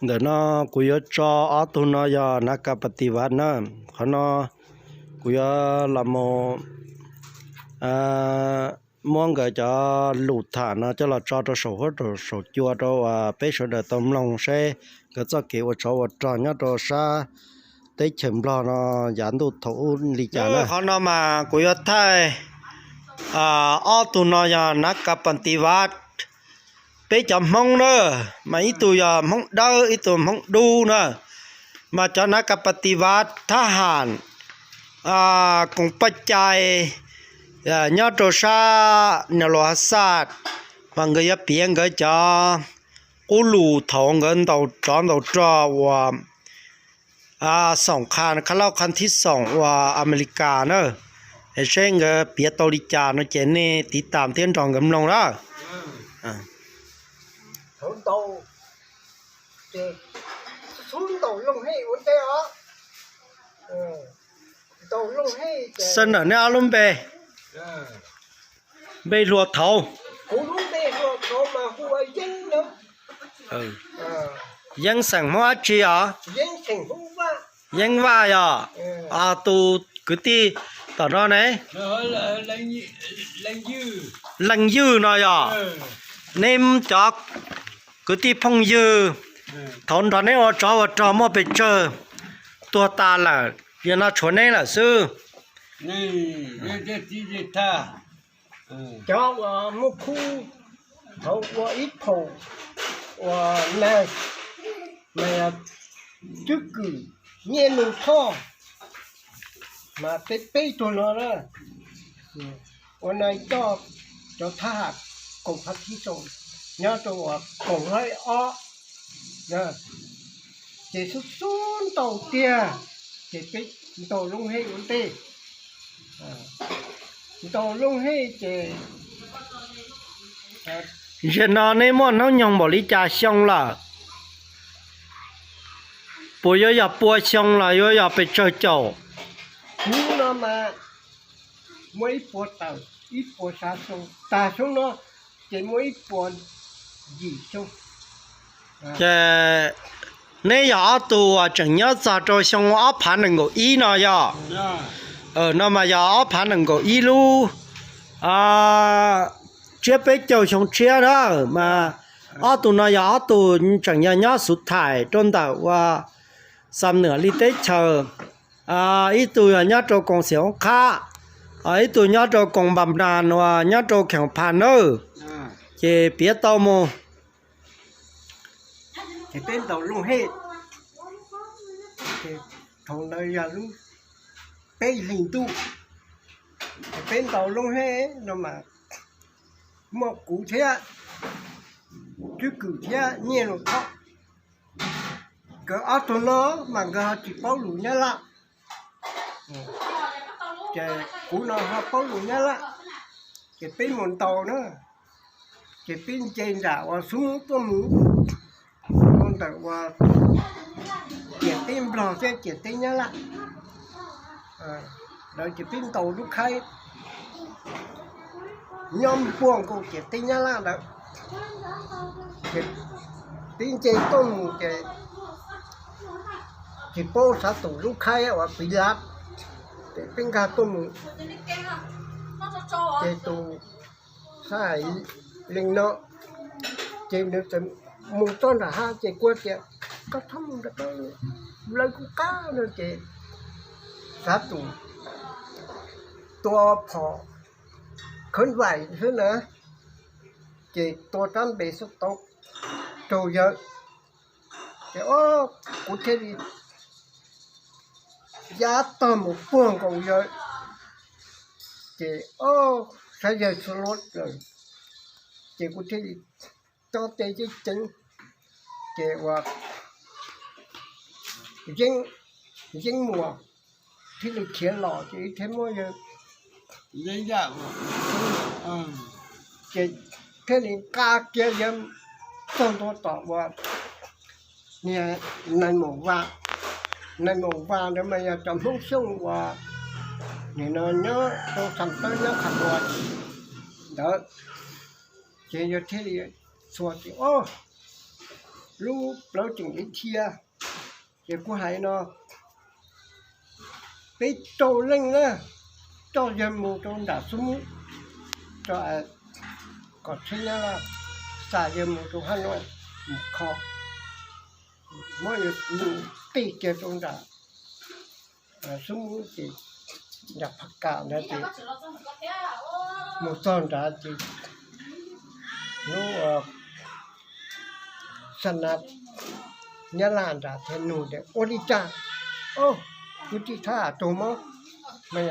Ntawm no kuv yuav tso ob tug no yog Nab Kas Pas Tis Vaj na. Qhov no kuv yuav los mus muab nkawd cov lus tham no coj los tso rau saum huab saum cua rau uas peb sawv daws tau mloog seb nkawd txoj kev ua tsov ua rog nyob rau sab teb chaws Nplog no yav ntuj thaum ub li cas na. Qhov no mas kuv yuav thaij ob tug no yog Nab Kas Pas Tis Vaj. Peb cov Hmoob na, mas ib tug yog Hmoob Dawb, ib tug Hmoob Dub na. Mas cov Nab Kas Pas Tis Vaj thab ham koom paj cai nyob rau sab Nas Los Xaj, mas nkawd yuav piav nkawd cov qub lus thaum nkawd ntaus tsov ntaus rog uas xoom qha, qha lauj qha thib xoom uas Amelikas na. Es seb nkawd piav tau li cas no ces nej tiv tas thiab nrog nkawd mloog na. Xwb ntawm nej ob lub npe, npe hluas thaud. Yeeb xeem Hmoob dab tsi os? Yeeb Vaj yog. Tus kwv tij tom no ne, Leej Ywg no yog. Neb cov kwv tij phooj ywg thaud nrog neb ua tsov ua rog muaj pes tsawg tuag tas lawm, yog no tshuav neb lawm xwb? Cov uas muaj khub thaud ua ib phaum uas na, mas Tswb Kwm, Nyiaj Nus Thoj, mas peb peb tug no na. Ua na coj cov thab ham koom phav thib xoom nyob rau uas koom hlob ob, ces xub xub ntaus tiag, ces peb ntaus Looj Hej ua ntej. Ntaus Looj Hej ces Zaum no neb muaj hnub nyoog npaum li cas xyoo lawm? Puas yuav yog pua xyoo los yuav yog pes tsawg caum? Hnub no mas muaj ib puas tawm, ib puas xya xyoo, tag xyoo no ces muaj ib puas yim xyoo. Ces neb yog ob tug uas tseem nyob txog rau xyoo ob phav nees nkaum ib no yog? No mas yog ob phav nees nkaum ib lub tsiab peb caug xyoo tshiab na. Mas ob tug no yog ob tug tseem yog nyob Xuv Thaim rau ntawm uas Xam Nuam li teb chaws. Ib tug yog nyob rau koom Xiam Hoob Qhab, ib tug nyob rau koom Npam Nas uas nyob rau Kheem Phas nawb. Ces piav tau mus. Ces peb ntaus Looj Hej, ces thaum ntawd yog lub peb hlis ntuj, ces peb ntaus Looj Hej no mas muaj kuv thiab Tswb Kwm thiab Nyiaj Nus Thoj. Nkawd ob tug no mas nkawd ho tsis paub lus Nyab Laj, ces kuv no ho paub lus Nyab Laj, ces peb mus ntaus na, ces peb nce nram uas Xub Hmoob tuaj mus, rau ntawm uas ciam teb Nplog thiab ciam teb Nyab Laj. Lawv ces peb ntaus lub khaib nyob puag nkaus ciam teb Nyab Laj ntawd, ces peb nce tuaj mus ces tsis paub xav tus lub khaib uas piv lav, ces peb nkag tuaj mus, ces tus xab hais li no, ces nws txawm mus txog nram hav ces kuv tias, koj txhob mus nram ko, lawv kuj qab no ces xav tus tua phom khawv nvaim xwb na, ces tua rab npe xub tau raug yawg, ces o, kuv thiaj li ya tog mus puag nkaus yawg, ces o, saib yawg txhua lub lawm, ces kuv thiaj li tso tes ceev ceev, ces uas Yeeb Muas thiaj li khiav los ces thiaj muab yawg, ces thiaj li nqa kiag yawg txog ntua tom uas niag Nais Maum Vas. Nais Maum Vas ntawd mas yog cov Hmoob Xyooj uas nim no nyob rau Xam Tawb nyob Qhas Tuas ntawd, ces yawg thiaj li txhua ces o, lub plawv tseem ib thiab. Ces kuv hais no, peb rau leej na, coj yawg mus rau nram xub mub, rau kom tsheb nyab laj xa yawg mus rau Hab Nuaj mus kho, muab yawg mus tij kiag rau nram xub mub ces nram Phaj Kam ntawd ces mus txog nrad ces lub xa na nyab laj nrad thiaj nug tias, ua li cas, o, kwv tij thab ham tuag mob, mas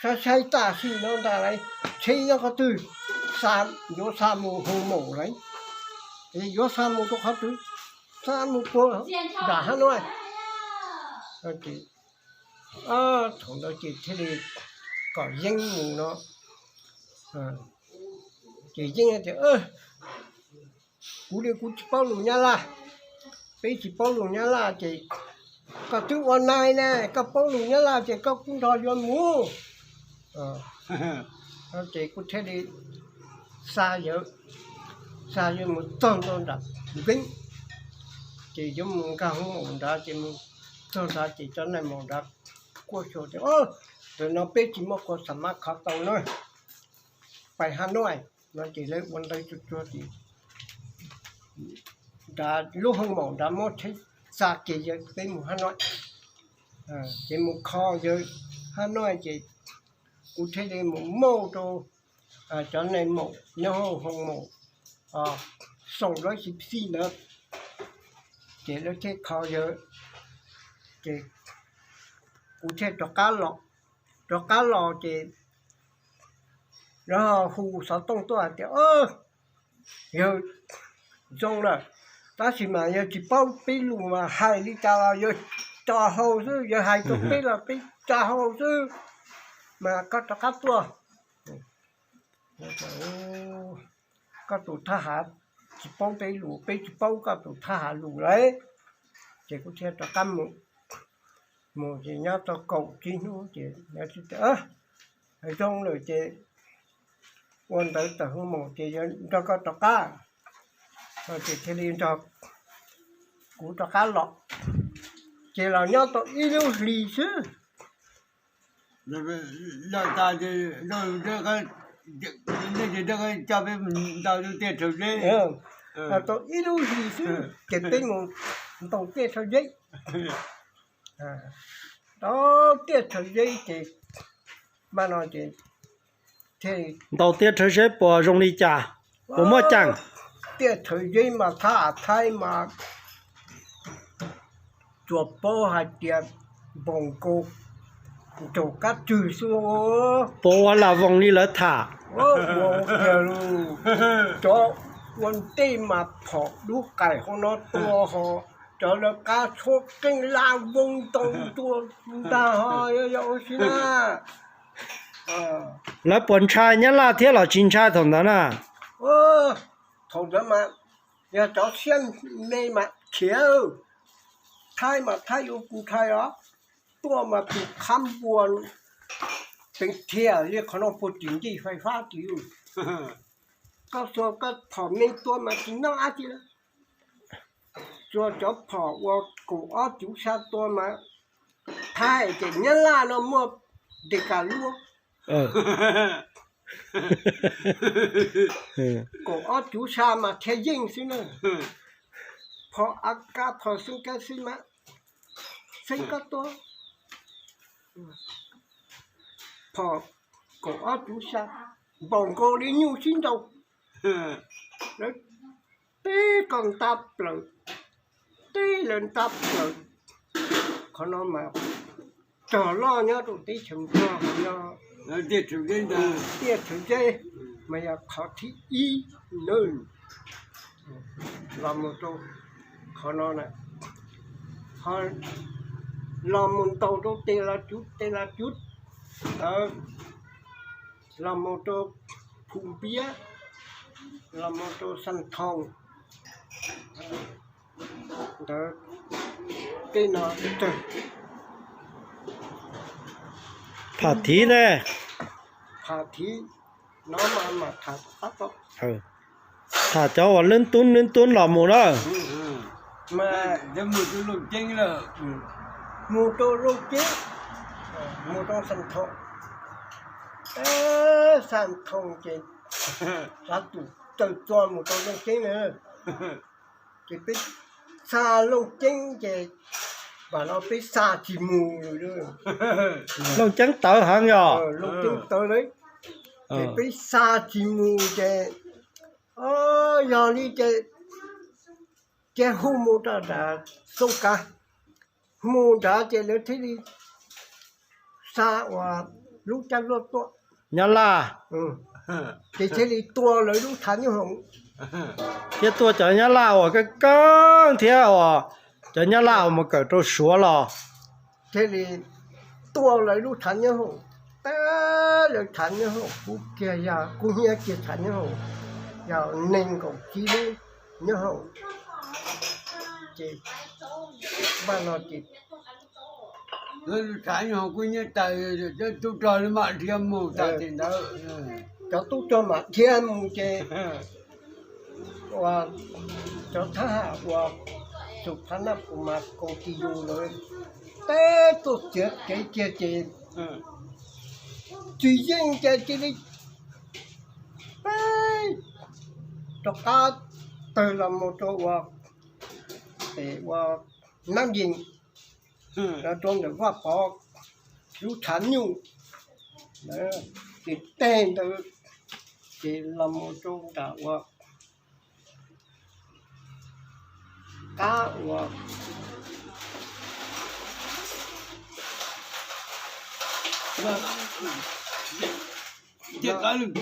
saib saib tam sim no ntag lauj, tsheb nyob qhov twg, yuav xa mus Hoo Maum lauj, yuav xa mus rau qhov twg, xa mus puag nram Hab Nuaj. Thaum ntawd ces thiaj li kom Yeeb mus no, ces Yeeb tias, kuv li kuv tsis paub lus Nyab Laj, peb tsis paub lus Nyab Laj ces koj twb ua nai ne, koj paub lus Nyab Laj ces koj kuj nrog yuav mus. Ces kuv thiaj li xa yawg, xa yawg mus txog ntua nram Yeeb, ces yuav mus nkag Hoo Maum nrad ces mus txog nrad ces cov nais maum nrad kuj xav tias, tam no peb tsis muaj qhov xa mab kho tau na, pais Hab Nuaj no ces lawv ua ntawv tsuag tsuag ces nrad lub Hoo Maum nrad muab tsheb xa kiag yawg peb mus Hab Nuaj, ces mus kho yawg Hab Nuaj ces kuv thiaj li mus muab rau cov nais maum nyob hauv Hoo Maum, xoo lawv xib xij ntawd, ces lawv thiaj kho yawg, ces kuv thiaj rov qab los, rov qab los ces lawv hu xov tooj tuaj hais tias, yawg zoo lawm, tab sis mas yawg tsis paub peb lus mas hais li cas los yawg tso hau xwb, yawg hais rau peb los peb tso hau xwb, mas koj rov qab tuaj. Koj tus thab ham tsis paub peb lus, peb tsis paub koj tus thab ham lus lauj. Ces kuv thiaj rov qab mus, mus ces nyob tau kaum tsib hnub ces zoo lawm ces ua ntawv tawm Hoo Maum ces nrog koj rov qab, ces thiaj li nrog kuv rov qab los, ces los nyob tau ib lub hlis xwb. Los tas, nej ces rov qab coj peb ntaus tiaj rhaws zeb. Los tau ib lub hlis xwb ces peb mus ntaus tiaj rhaws zeb. Tau tiaj rhaws zeb ces, mas no ces, ntaus tiaj rhaws zeb puas zoo li cas, puas muaj ceem? Tiaj rhaws zeb mas thab ham Thaib mas tsuas paub hais tias npoos nkaus nraug kab tswg xwb. Puas ua lam voos li lawv tham? Cov ua ntej mas phom dub qais hauv no tua ho, cov lawv qab tshuab qeej lam voos ntaus ntua ntag ho, yog ua si na. Lawv puas ntshai Nyab Laj thiab los tsis ntshai thaum ntawd na? Thaum ntawd mas yog cov siab me mas khiav, Thaib mas Thaib yuav kuv ntshai os, tuaj mas tus qhab npua peev thiaj li qhov no puag tim ncej fais fab tim. Koj xuas koj phom me tua mas tsis noj dab tsi lawm. Tsuas cov phom uas kaum ob cuv sa tua mas Thaib ces Nyab Laj no muaj de kas luab. Kaum ob cuv sa mas thiaj yeej xwb na. Phom a kab phom xeeb kab xib mas xeeb kab tua. Phom kaum ob cuv sa npaum nkaus li nyuj sib nraus. Lawv teb koj ntab plaws, teb lawv ntab plaws. Qhov no mas cog loj nyob rau teb chaws Nplog no, tiaj rhaws zeb mas yog qhov thib ib nawb. Los mus rau qhov no, los mus ntaus rau Tes Las Cuv, Tes Las Cuv, los mus rau Phu Npiab, los mus rau Xas Thoos ntawd, tej no tsawg. Pham Thiv ne? Pham Thiv no mas mam tham tom qab tau. Tham cov uas lwb tub lwb tub los mus na. Mas mus rau Looj Ceeb, mus rau Looj Ceeb, mus rau Xam Thoo, Xam Thoo ces xav tus taw txua mus rau Looj Ceeb na. Ces peb xa Looj Ceeb ces, vam no peb xa tsis mus. Looj Ceeb tawv heev yog. Looj Ceeb tawv lawm, ces peb xa tsis mus ces, yog li ces, ces hu mus rau nram Xoo Kav, mus nrad ces lawv thiaj li xa uas lub caj luaj tuaj Nyab Laj, ces thiaj li tua lawv lub tshav nyooj hoom, thiab tua cov Nyab Laj uas keej keej thiab uas cov Nyab Laj uas mus kawm rau Suav los, thiaj li tua lawv lub tshav nyooj hoom, tab lawv tshav nyooj hoom kub kiag, yog kub hnyiab kiag tshav nyooj hoom, yog nees nkaum tsib lub nyooj hoom. Ces npaj no ces tshav nyooj hoom kub hnyiab tas, tub rog lawv mam dhia mus tas tim ntawd. Cov tub rog mam dhia mus ces uas cov thab ham uas Xus Thab Naj Pus Mas Kaus Tis Yus lawv teb tuaj txiav kev kiag ces tsis yeej ces cia li peb rov qab tawg los mus rau uas, es uas Nab Yees, los rau ntawm Vaj Pov lub tshav nyuj, ces tej ntawd ces los mus rau nram uas qab uas qab nruab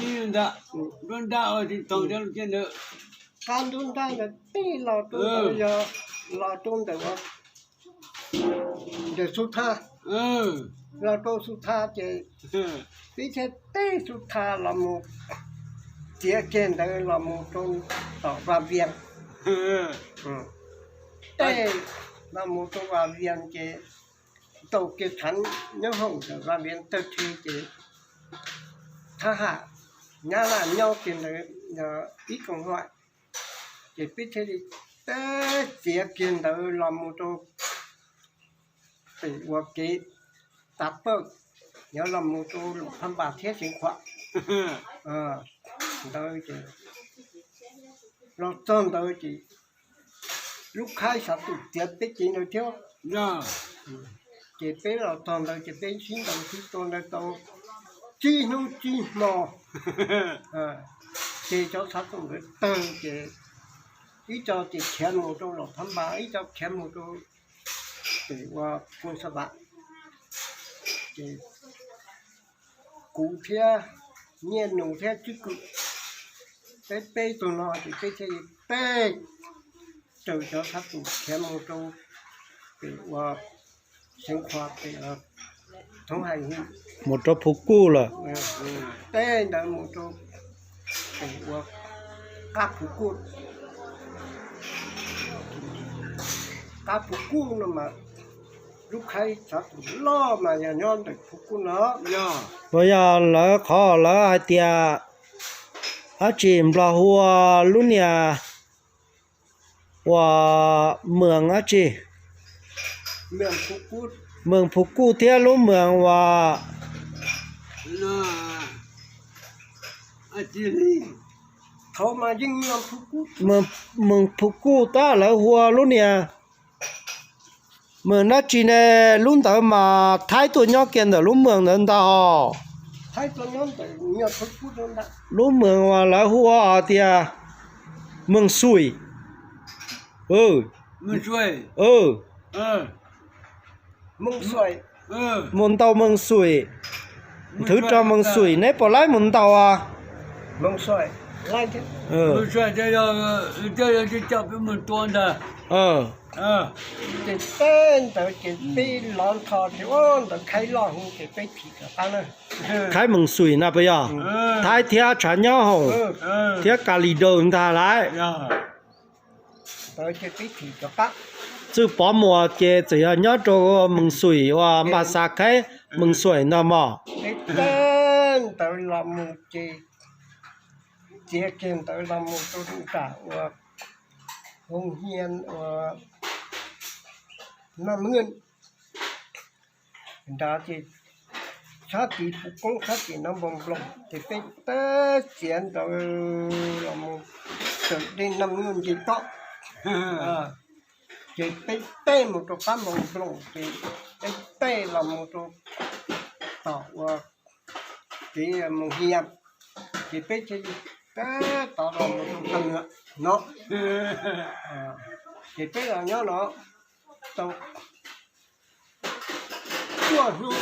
nrab ntawd tib los rau ntawd, yog los rau ntawm ntawm Xub Thaj, los rau Xub Thaj ces peb thiaj teb Xub Thaj los mus txiav kiag ntawd los mus rau tom Vaj Vias, tej los mus rau Vaj Vias ces ntaus kiag tshav nyob hoom ntawm Vaj Vias tawg rhe ces thab ham Nyab Laj nyob kiag ntawd ib koog hua, ces peb thiaj li teb txiav kiag ntawd los mus rau pem uas kev Tav Pawj, yog los mus rau Luam Phab Npas thiab Xeev Khuam ntawd ces los txog ntawd ces lub khaib xav tus txiav peb kev ntawd thiab. Ces peb los txog ntawd ces peb sib ntaus sib tua ntawd tau tsib hnub tsib hmo, ces cov xav tus ntawd tawg ces ib co ces khiav mus rau Luam Phab Npas, ib co khiav mus rau pem uas Phu Xa Vam. Ces kuv thiab Nyiaj Nus thiab Tswb Kwm, peb peb tug no ces peb thiaj li peb raws cov xav tus khiav mus rau pem uas Xeev Khuam pem Thoob Hais, mus rau Phu Kuj lawm. Peb ntawd mus rau pem uas qab Phu Kuj, qab Phu Kuj no mas lub khaib xav tus loj mas yog nyob ntawm Phu Kuj no. Puas yog lawv qhov lawv hais tias dab tsi Nplog hu ua lub niag uas Mws dab tsi, Mws Phu Kuj thiab lub Mws uas Mws Phu Kuj tab lawv hu ua lub niag Mws dab tsi ne, lub ntawd mas Thaib tuaj nyob kiag ntawm lub Mws ntawd ntag. Lub Mws uas lawv hu ua tias Mws Xuim. Mus ntaus Mws Xuim, nthwv rau Mws Xuim, neb puas laib mus ntaus a? Ces peb ntawd ces peb lov nrho ces ua ntawd khaib loj hwv ces peb thim rov qab na. Khaib Mws Xuim na puas yog? Thaib thiab tshav nyob hoom thiab Ka Lis Daus ntag lauj. Ntawd ces peb thim rov qab. Txwj Pov Muas ces txawm yog nyob rau Mws Xuim uas Npas Xas Khaib Mws Xuim no mog. Peb ntawd los mus ces txiav kiag ntawd los mus rau nram uas Hoo Hias uas Naj Maj nrad ces sab tid puv koob sab tim no npoo nploos ces peb teb txiav ntawd los mus tawm dej Naj Maj nce toj. Ces peb teb mus rau qab npoo nploos ces peb teb los mus rau tom uas kev mus Hias, ces peb thiaj li teb tod los mus rau Qhaj Nuam no. Ces peb los nyob no tau cuaj hnub,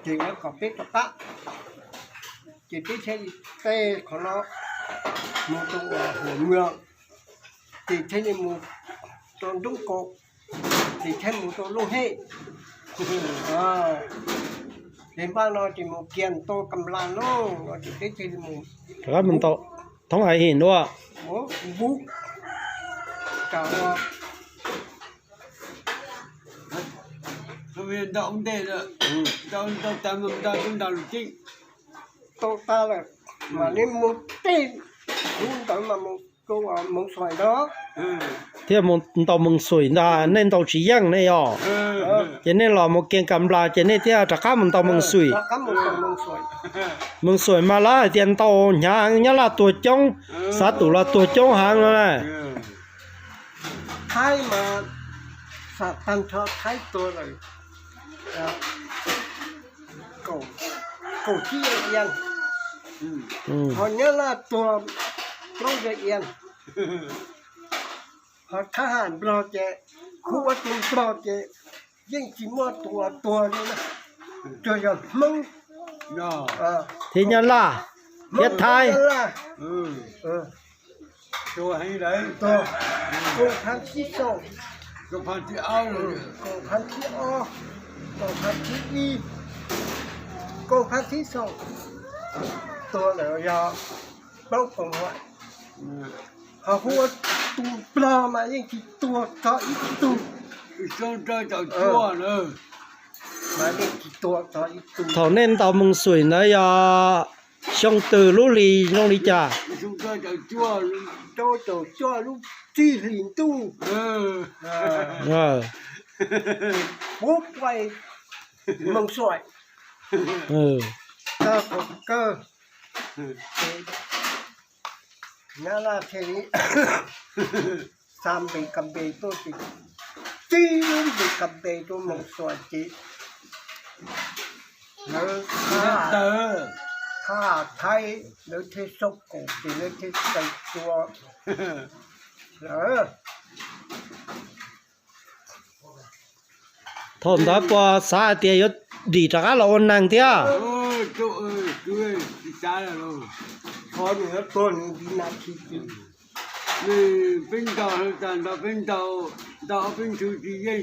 ces lawv kom peb rov qab, ces peb thiaj li teb qhov no mus rau uas Huam Muas, ces thiaj li mus rau Nroob Kaus, ces thiaj mus rau Looj Hej. Ces npaj no ces mus kiag ntau Kam Las lauj no ces peb thiaj li mus rov qab mus ntau thoob Haiv Him dua. Npub, kam ua ntau tas lawm, mam li mus tej lub ntawd mas mus rau Moos Xuaim ntag. Thiaj mus ntaus Moos Xuaim ntag, nej ntaus tsis yeej nej yog. Ces nej los mus kiag Kam Las ces nej thiaj rov qab mus ntaus Moos Xuaim. Moos Xuaim mas lawv hais tias ntaus hnyav heev, Nyab Laj tuag coob, Xav Tum los tuag coob heev no na. Thaib mas xam tag nrho Thaib tuag lawm kaum tsib yam ias, ho Nyab Laj tuag plaub yam ias, ho thab ham Nplog ces, khub ua tus Nplog ces yeej tsis muaj tus uas tuag li na, tsuas yog Hmoob thiab Nyab Laj thiab Thaib. Koom Phab thib xoo, Koom Phab thib ob, Koom Phab thib ib, Koom Phab thib xoo tuag lawm yog plaub koom haim, ho hu ua tus Nplog mas yeej tsis tuag txog ib tug. Mas yeej tsis tuag txog ib tug. Thaum nej ntaus Moos Xuaim ntawd yog xyoo twg lub hlis zoo li cas? Rau caum cuaj lub txij hlis ntuj, puab pais Moos Xuaim, kawg, Nyab Laj thiaj li xa npe kas npe tuaj ces tib lub npe kas npe rau Moos Xuaim ces lawv thab Thaib lawv thiaj xauj koom ces lawv thiaj txais tua lawm. Thaum ntawd puas xav hais tias yuav dim rov qab los ua neeg thiab? Peb ntaus tas nrho peb ntaus, ntaus ob peb ntshus tsis yeej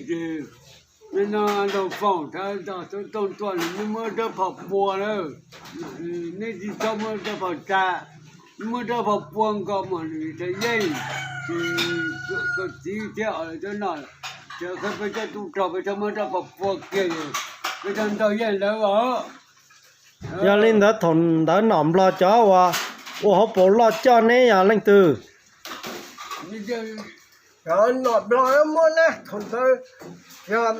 ces no ntaus foom tas ntaus tooj tuaj, nej muab dawb phom pua lawm, nej tsis txhob muab dawb phom tsa, muab dawb phom pua nkaus mas nws thiaj yeej. Ces koj txiv thiab os lawv cov no, ces peb coj tub rog peb txhob muab dawb phom pua kiag, peb txhob ntaus yeej lawv os. Yog li ntawd thaum ntawd nom Nplog cov uas ua hauv paus loj coj neb yog leej twg? Nom Nplog muab na, thaum ntawd yog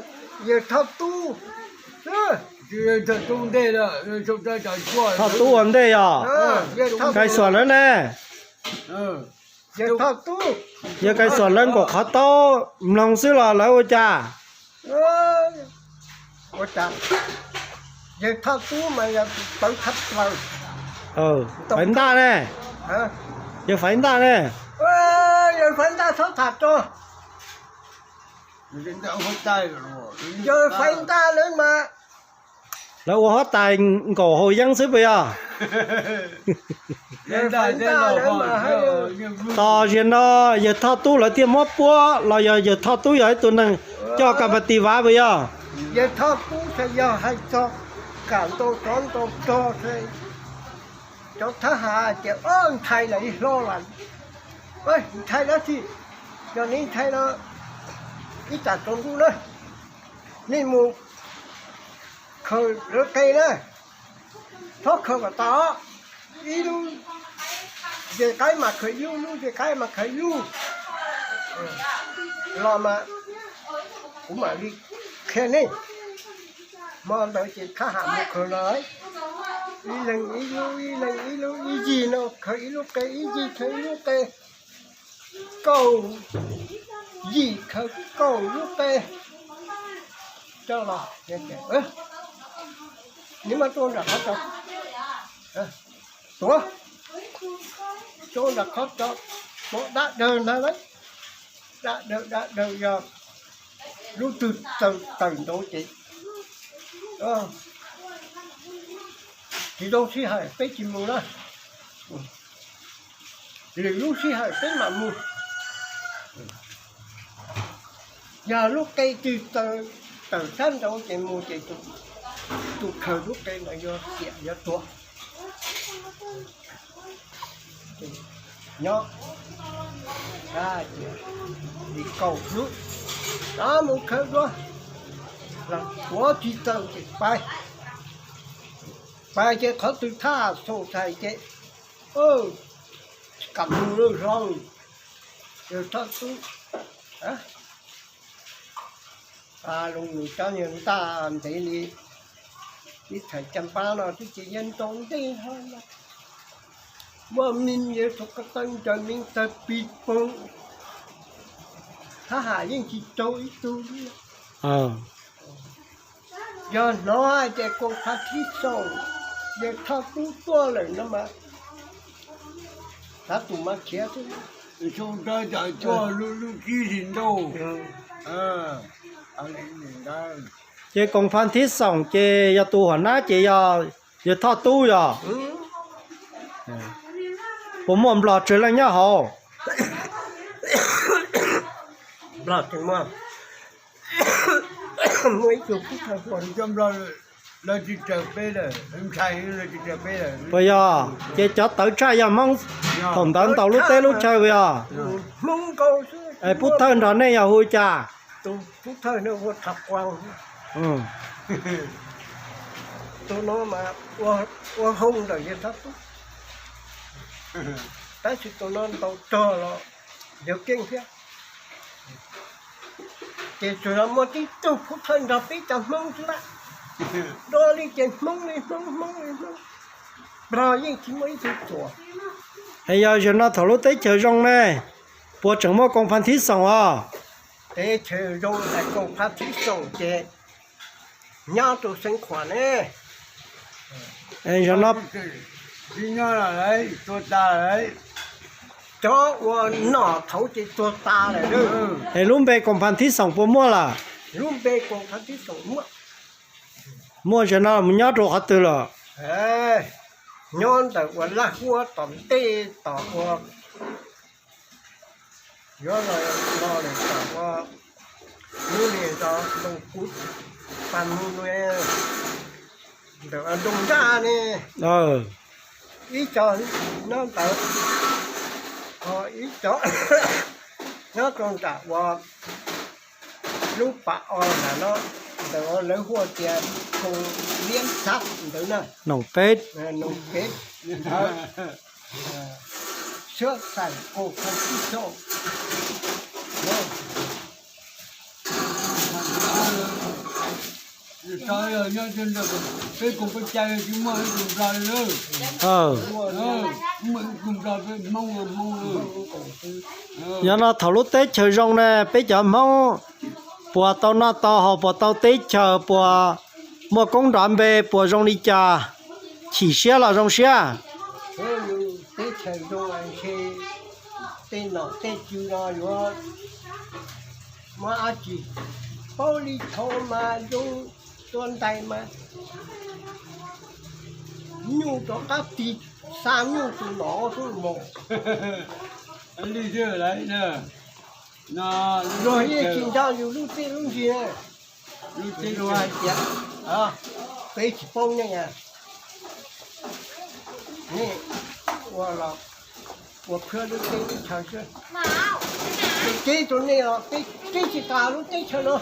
yawg Thoj Tub. Thoj Tub ua ntej yog? Kais Xuam lawv ne? Yawg Kais Xuam lawv nkaum qhov taub mloog xwb los lawv ua cas? Yawg Thoj Tub mas yog tus tawv thab plaws. Faiv Ntaj ne? Yawg Faiv Ntaj ne? Yawg Faiv Ntaj txhob tham tso. Yawg Faiv Ntaj lawv mas lawv ua huab tais nkaum haus yeeb xwb puas yog? Tos zaum no yawg Thoj Tub lawv thiaj muab puab los yog yawg Thoj Tub yog ib tug neeg coj kas pas tis vav puas yog? Yawg Thoj Tub xav yog hais txog kam ntau tsov ntau rog, cov thab ham tias ntshai lawm ib hlo lawm, ntshai dab tsi, yog nej ntshai no ib tsam tsaus ntuj na, nej mus khaws lawv qe na, txhob khaws kom tas os, ib lub Zes qaib mas khaws ib lub, lub zes qaib mas khaws ib lub. Los mas kuv mam li qhia nej. Hmo ntawd ces thab ham mus khaws los, ib leeg ib lub, ib leeg ib lub, ib yig no khaws ib lub qe, ib yig khaws ib lub qe, kaum yim khaws kaum lub qe coj los. Neb muab rau nram qhov tod, tuav, rau nram qhov tod, tuav dab daws ntag lauj. Dab daws, dab daws yog lub twg tawm ntawd ces tsis zoo sij hawm peb tsis mus na. Lwm lub sij hawm peb mam mus. Yog lub qe twg tawm sab nraud ces mus ces tus khaws lub qe ntawd yuav tiam yuav tuag. Nyob li kaum hnub, mus khaws dua, los tuav tsis tawm ces pais, pais ces qhov twg thaj xoom thais ces kam mus lawm hlo. Yawg Thoj Tub a, loo nws cov nyuag ntaj ntev li ib txhais caj npab no twb ces yawg ntaus ntej ho muaj me yawg thaum ko taw ncaws me tawg pis poog, thab ham yeej tsis raug ib tug li. Yog hnov hais tias koom phav thib xoom yawg Thoj Tub tuaj lawm no mas, xav tus mas khiav xwb. Xyoo rau cov cuaj lub lub kib sis ntau. Ces koom phav thib xoom ces yog tus huam nab ces yog yawg Thoj Tub yog? Puas muaj nplog tsawg leej nyob hauv? Nplog tsis muaj. Muaj ib tug pub thawj, lawv tsis raws peb lawm, ntshai lawv tsis raws peb lawm. Puas yog? Ces cov tawv tshaj yog Hmoob thaum ntawd ntaus lub teb lub chaw puas yog? Hmoob nkaus xwb. Es pub thawj nrog nej yog hu cas? Tus pub thawj no hu Thaj Quang. Tus no mas ua hoo ntawm yawg Thoj Tub, tab sis tus no ntaus rog los yawg keej thiab. Ces tsuas yog muaj tib tug pub thawj nrog peb cov Hmoob xwb lawm. Dua li ces Hmoob li Hmoob, Hmoob li Hmoob, Nplog yeej tsis muaj ib tug txuas. Es yog zaum no thaum lub teb chaws zoo ne, puas tseem muaj koom phav thib xoom os? Teb chaws zoo es koom phav thib xoom ces nyob rau Xeev Khuam ne. Zaum no cov uas nom thaud ces tuag tas lawm. Es lub npe koom phav thib xoom puas muaj lawm? Lub npe koom phav thib xoom muaj. Muaj, zaum no mus nyob rau qhov twg lawm? Nyob ntawm uas Laj Huab tom ntej tom uas yuav los lawm tom ua lub niag nto Ntoos Kuv, pas mus ntawm Ntoos Nraj ne. Ib co nyob ntawd, ho ib co nyob rau nram uas lub pas o ntawm no, ntawm lawv hu tias Koos Liab Xab ntawd na. Noom peb, noom peb ntawd, xwb xeem Koos Phav Thib Xoom. Nyob no thaum lub teb chaws zoo ne, peb cov Hmoob puas tau noj tau haus, puas tau teb chaws, puas muaj koob nrov npe, puas zoo li cas? Chim siab los zoo siab? Teb chaws zoo ntshe tej nom tej tswv no yuav muab dab tsi paub li. Thaum mas zoo tua ntais mas nyuj rov qab tig xa nyuj tus nom xwb mas. Luag yeej tsis nco yus lub txij lub nrig. Lub txij lub hais tias peb tsis paub nej, nej ua los ua khwb lub teb lub chaw xwb. Ces kev rau nej os, peb tsis tas lub teb chaws no.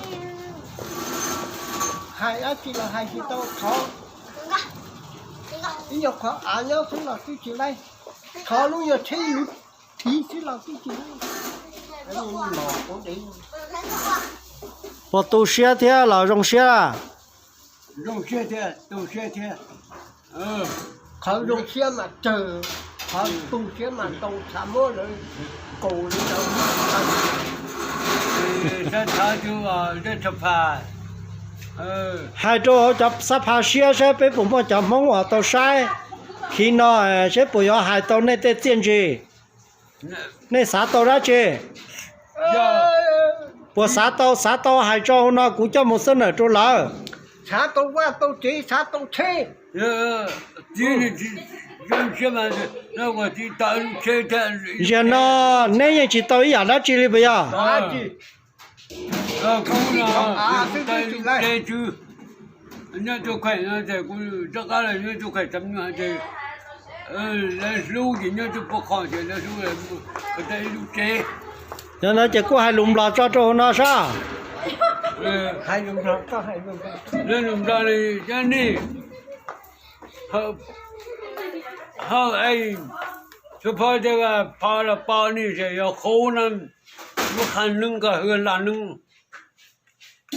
Hais dab tsi los hais tsis tau, qhov ib nyuag qhov av nyob xwb los twb tsis laib. Thov lub nyuag tsheb lub thiv xwb los twb tsis los. Puas tu siab thiab los zoo siab? Zoo siab thiab, tu siab thiab. Qhov zoo siab mas tsawg, qhov tu siab mas ntau, tshav muab lawv kaus li ntawd. Hais rau hauv cov sab pha siab saib peb puas muaj cov Hmoob uas tau saib khiv no, saib puas yuav hais tau nej tej txiaj ntsig. Nej xav tau dab tsi? Puas xav tau? Xav tau hais tso hauv no kuv coj mus xab nawm rau lawv. Xav tau vaj tau tsev, xav tau tsheb. Zaum no neb yeej tsis tau ib yam dab tsi li puas yog? Nyob rau kheem no ces kuv rov qab los nyob rau kheem, lawv hlub ces nyob rau puag qhov ces lawv hlub, ib lub tsev. Yog no ces kuj hais lus Nplog tso rau hauv no sab. Lus Nplog li cov nej, hawm es, xub phob tej phov los pau ni ces yog qhub na, lub qhab neeb koj hwj laj neeb.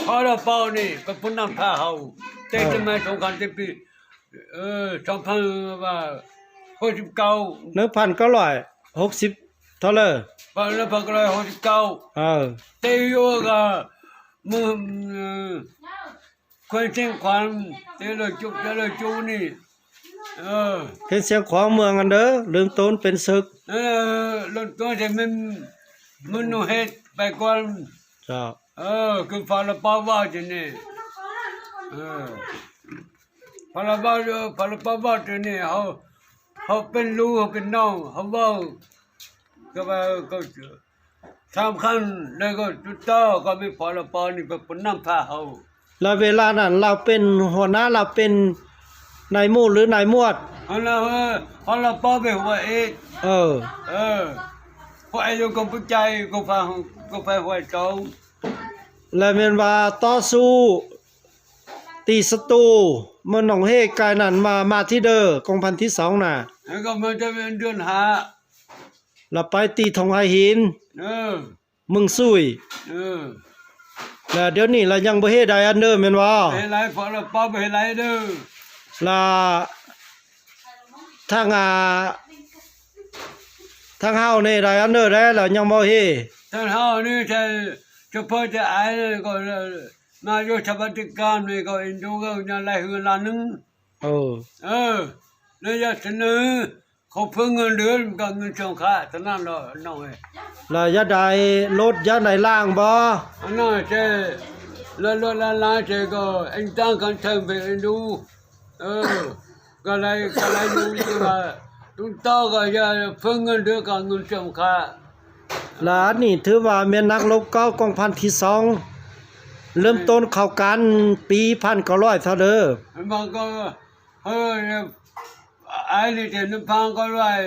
Phov los pau ni peb puv naj phaj hauv, tej tej mas soo kha tej pis, soo pha, hauv sib kaub. Neeb phaj kaub laim hauv sib thov lawm. Pha hauv sib kaub. Tej yuav mus khuav xeeb khuav, tej lawv cub, tej lawv cub ni. Kheeb xeeb khuav muag nga ntawd lwm toob pes xwb. Lwm toob ces mej nug hej pais kuas, kws phov los pab vaj ces ne, phov los pab, phov los pab vaj ces ne, hauv peb lub hauv peb noog hauv vaus, koj, koj, txhab khaj le koj tub tog koj mej phov los pab ni peb puv naj phaj hauv. Las vem las nram Lào Pin, Hua Nab Lào Pin, nais mus lwm nais muaj. Ho los pab peb Hua Es, Hua Es yuav koj pub cai, koj pab Hua Es rau. Las vem vas tob xub, tim Sa Tus, mej noog hej kais nram mas mas thib dawg, koom phan thib xoov na. Las pais tim Thoom Hais Hiv, Meej Xuj. Las diav nim las yeej npau hej dais a nawj mej vas. Las thaj, thaj hauj ne dais a nawj dais los yeej npau hej. Mas yuav tshaj pab tij kam nws kom ntu nyob lais hwj laj neeb. Nws yog txiv neej, qhov phwb nws lwm kom nws tsoom qhab tag naj los no. Los yog dais lub yog dais laj npog. Ces lawv luag laj laj ces kom eej taab kom thawj npe ntub, kom lais, kom lais ntu, tub tog kom yog phwb nws lwm kom nws tsoom qhab. Las nim thwb vas miav nab laub kaub koom phan thib xoov, lwm toob qhau kab piv phan kaum laim txog lawm. Ais li ces nws phan kaum laim,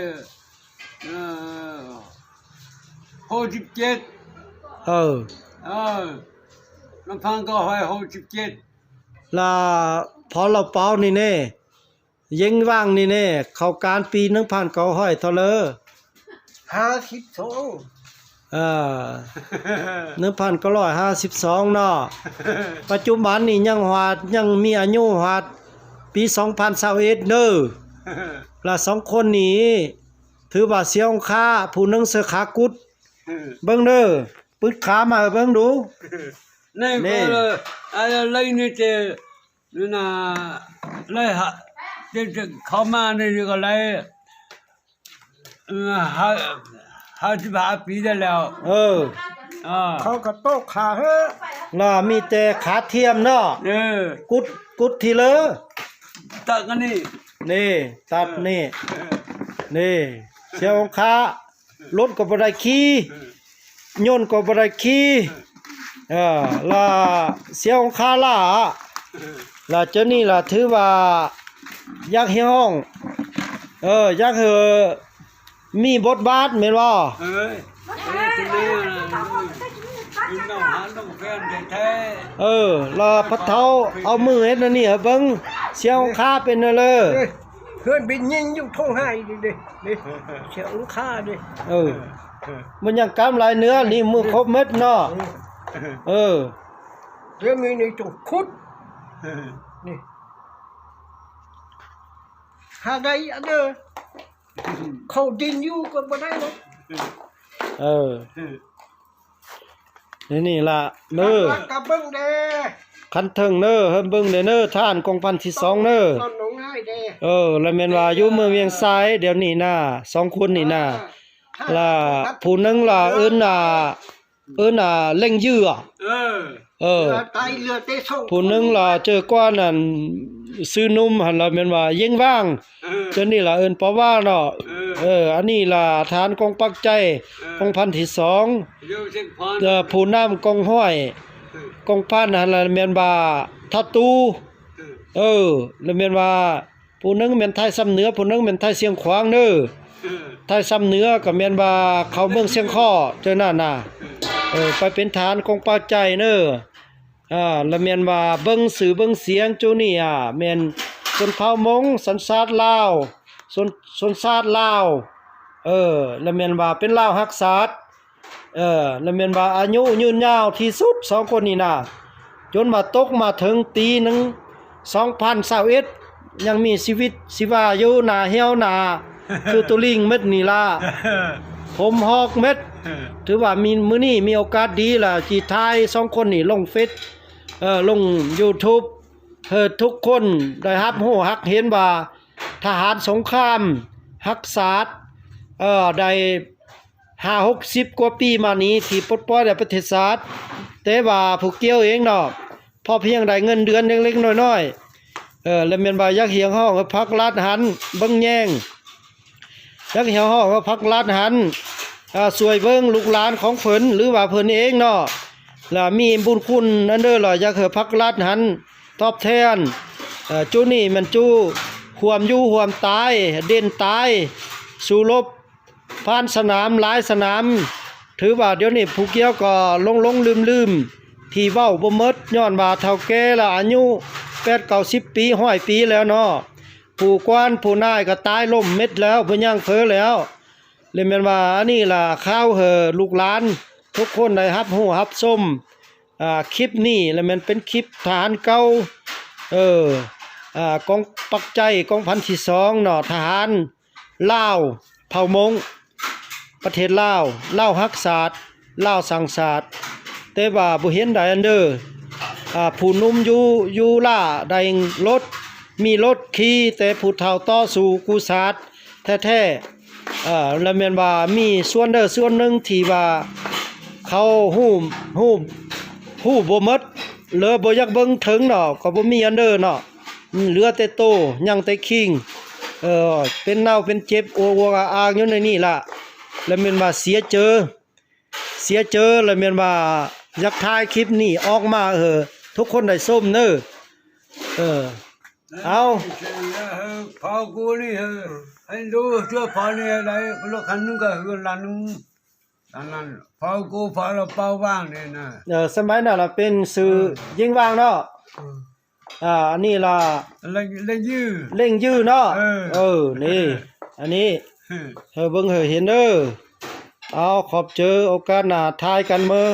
hauv sib ceg, nws phan kaum laim hauv sib ceg. Las phov los pau ni ne, yeeb vaaj ni ne, qhau kab piv neeb phan kaum laim txog lawm. Neeb phan kaum laim hab sib xoov no. Pas cuv mas nim yeej huas, yeej mi a nyuj huas, piv xoov phan xaum ib nawb. Las xoov khuam nim, thwb vas Xiav Oov Qhab, phu neeb xawg qhav kub. Npeeb nawb, pwb qhav mas npeeb lug. Khov mas ne, hab sib hab piv tag lawm. Los mij tes qhav thiam no, kub thi lawm. Ne, tas ne, ne, Xiav Oov Qhab, lub kom pov dais khib, nyuj kom pov dais khib, los Xiav Oov Qhab laj, los cov ni los thwb vas Yaj Hiav Hooj, Yaj Hwm, mij npab npab me los. Los pab thaub au mwj es no ni npeeb, Xiav Oov Qhab pem no lawm. Hnub pis nyiñ yus thooj hais li, li, li, xia ub qha li. Mus nyaam kaab lais nua li mus khob mej no. Dlej mi nws tsoom khub, ha dai, khaum dij yus ko ua dai. Ni lam nws, khab theej nws, hab npeej le nws, tha koom phan thib soob nws. Lawv meen vas yub mej Viaj Xais diav nim na, soob khuv nim na, lawm phum neeb los wb na, leej ywj os. Phum neeb los coj kuaj na, xwb nub has lawv meen vas yeeb vaaj, cov nim los wb pov vaj no. Ub nim los tha koom paj caij, koom phan thib soob, phum nam koom huaj, koom phan has lawv meen vas thaj tub. Lawv meen vas phum neeb meen thaij xam nwv, phum neeb meen thaij xiang khuav nws. Thaij xam nwv kom meen vas khau npeej xiang khoj cov na na, pab peb tha koom paj caij nws. Lawv meen vas npeej xwm npeej xiav cov nim a, meen xuan phau Moob, xuan sab Lauj, xuan sab Lauj, lawv meen vas peb Lauj hab xav, lawv meen vas a nyuj nyuj nyauj thib xub soob kuas nim na, cov mas tub mas theev tiv neeb soob phan xaum ib, yaam mi xi vij xi va yub na hiauv na, tug tug leej mej nim lawm, phom hov mej. Twb vas mi, mwb nim mi o kad di lawm ci thaiv soob kuas nim looj fej, looj YouTube, hab tug kuas dai hab huj hab heev vas tha hav soob kham hab xav, dai ha hub sib kuas pij mas nim thim pov pob dai paj thej xav, teb vas phum kiav ev no, phoj phiaj dai ngan dwv leej leej noj noj. Lawv meen vas yaj hiav hom hab phab lab hab npeej nyeej, yaj hiav hom hab phab lab hab xuas npeej lub lab khoov pheej lub vas pheej ev no, lawv mi npun kuj ntawd los yaj hiav phab lab hab tob theej, cov nim meen cov huam yub huam taiv, dej taiv, xu lub phan xa nam laiv xa nam. Twb vas diav nim phum kiav kom loob loob lwm lwm, thim vauj puas mej nyob vas thaus kev lawm a nyuj peb kaum sib piv huaj piv lawm no, phum kuas phum nai kom taiv looj mej lawm puas nyaaj khawv lawm. Lawv meen vas nim los khauv hab lub lab, tug kuas dai hab huj hab xom, khib nim lawv meen peb khib tha hav kaub, koom paj caij koom phan thib soob no tha hav Lauj phau Moob, paj thej Lauj, Lauj hab xav, Lauj xav xav, teb vas puas hiav dai ntawd, phum nub yub yub laj dai lub, mi lub khib teb phum thaus tob xu kuj xav, thej thej, lawv meen vas mi xuab ntawj xuab neeb thim vas khauv huj puas mej, lawv puas yaj npeej theev no kom puas mi yaj ntawd no, lwv tej tog nyaaj tej kheej, peb nauj peb ceb ua ua a a nyob nim lawm. Lawv meen vas xiav cawv, xiav cawv lawv meen vas yaj thaiv khib nim ob mas, tug kuas dai xom nawb. Au, xab maib no los peb xwm yeeb vaaj no, nim los leej ywj no, nim, nim, hawm npeej hawm hiav nawb. Au, qhov cawv ua kab nas thaiv kab mej,